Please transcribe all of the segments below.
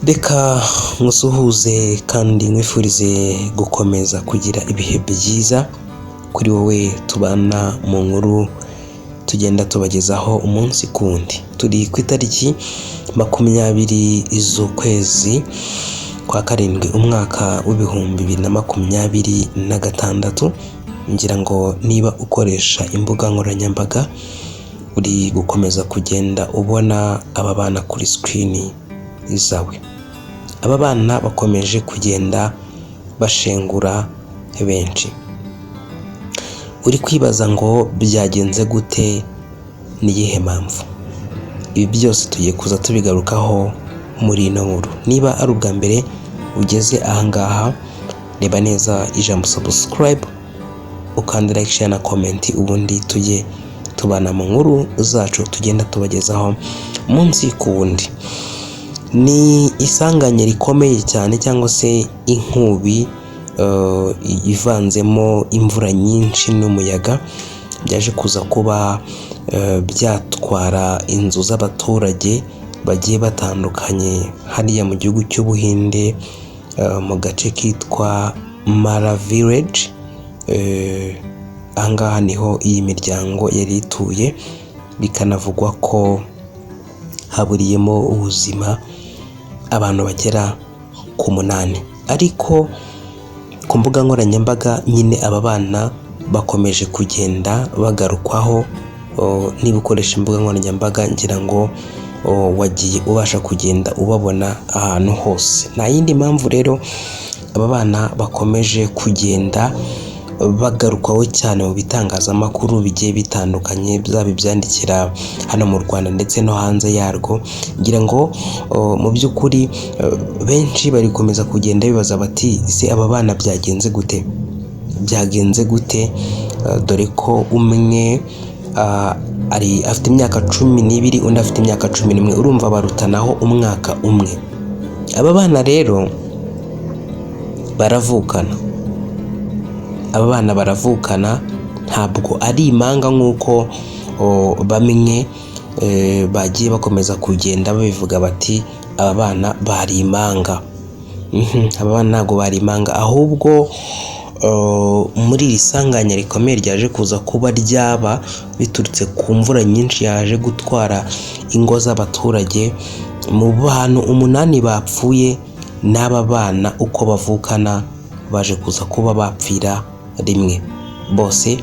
Reka nkusuhuze kandi nkwifurize gukomeza kugira ibihe byiza kuri wowe tubana mu nkuru tugenda tubagezaho umunsi ku wundi. Turi ku itariki 20 z'ukwezi kwa karindwi, umwaka w'2026. Ngira ngo niba ukoresha imbuga nkoranyambaga, uri gukomeza kugenda ubona aba bana kuri screen zawe. Aba bana bakomeje kugenda bashengura benshi. Uri kwibaza ngo byagenze gute? Ni iyihe mpamvu? Ibi byose tugiye kuza tubigarukaho muri ino nkuru. Niba ari ubwa mbere ugeze ahangaha, reba neza ijambo subscribe, ukanda like, share na comment, ubundi tujye tubana mu nkuru zacu tugenda tubagezaho umunsi ku wundi. Ni isanganya rikomeye cyane cyangwa se inkubi ivanzemo imvura nyinshi n'umuyaga, byaje kuza kuba byatwara inzu z'abaturage bagiye batandukanye hariya mu gihugu cy'Ubuhinde, mu gace kitwa Mara Village. Ahangaha niho iyi miryango yari ituye, bikanavugwa ko haburiyemo ubuzima abantu bagera ku munani. Ariko ku mbuga nkoranyambaga nyine aba bana bakomeje kugenda bagarukwaho. Niba ukoresha imbuga nkoranyambaga, ngira ngo wagiye ubasha kugenda ubabona ahantu hose. Nta yindi mpamvu rero aba bana bakomeje kugenda bagarukwaho cyane mu bitangazamakuru bigiye bitandukanye, byaba ibyandikira hano mu Rwanda ndetse no hanze yarwo. Ngira ngo mu by'ukuri benshi bari gukomeza kugenda bibaza bati: "Ese aba bana byagenze gute? Byagenze gute?" Dore ko umwe ari afite imyaka 12, undi afite imyaka 11. Urumva barutanaho umwaka umwe. Aba bana rero baravukana. Aba bana baravukana, ntabwo ari impanga nk'uko bamwe bagiye bakomeza kugenda babivuga bati aba bana bari impanga. Aba bana ntabwo bari impanga, ahubwo muri iri sanganya rikomeye ryaje kuza kuba ryaba biturutse ku mvura nyinshi yaje gutwara ingo z'abaturage, mu bantu umunani bapfuye, n'aba bana uko bavukana baje kuza kuba bapfira rimwe. Bose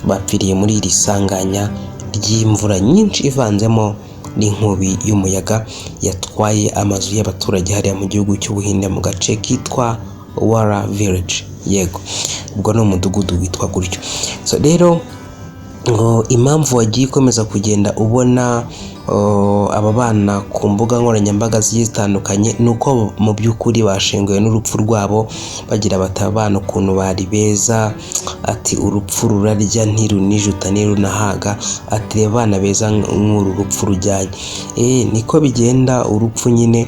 bapfiriye muri iri sanganya ry'imvura nyinshi ivanzemo n'inkubi y'umuyaga yatwaye amazu y'abaturage hariya mu gihugu cy'Ubuhinde, mu gace kitwa Wara Village. Yego, ubwo ni umudugudu witwa gutyo. So rero ngo impamvu wagiye ukomeza kugenda ubona aba bana ku mbuga nkoranyambaga zigiye zitandukanye, ni uko mu by'ukuri bashenguwe n'urupfu rwabo, bagira bati: "Aba bana ukuntu bari beza," ati: "Urupfu rurarya ntirunijuta ntirunahaga," ati: "Reba abana beza nk'uru rupfu rujyanye." Niko bigenda, urupfu nyine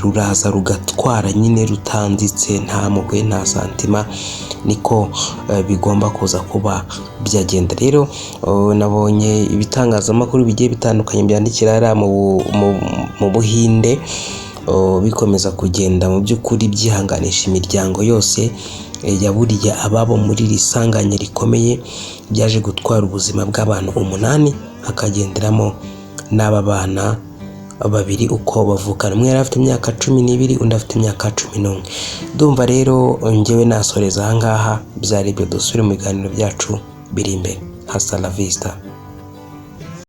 ruraza rugatwara nyine rutanzitse, nta mpuhwe, nta sentiment. Niko bigomba kuza kuba byagenda. Rero nabonye ibitangazamakuru bigiye bitandukanye byandikira hariya mu Buhinde bikomeza kugenda mu by'ukuri byihanganisha imiryango yose yaburiye ababo muri iri sanganya rikomeye ryaje gutwara ubuzima bw'abantu umunani, hakagenderamo n'aba bana babiri uko bavukana. Umwe yari afite imyaka 12, undi afite imyaka 11. Ndumva rero njyewe nasoreza aha ngaha. Byari ibyo, dusubire mu biganiro byacu biri imbere. Hasta la vista.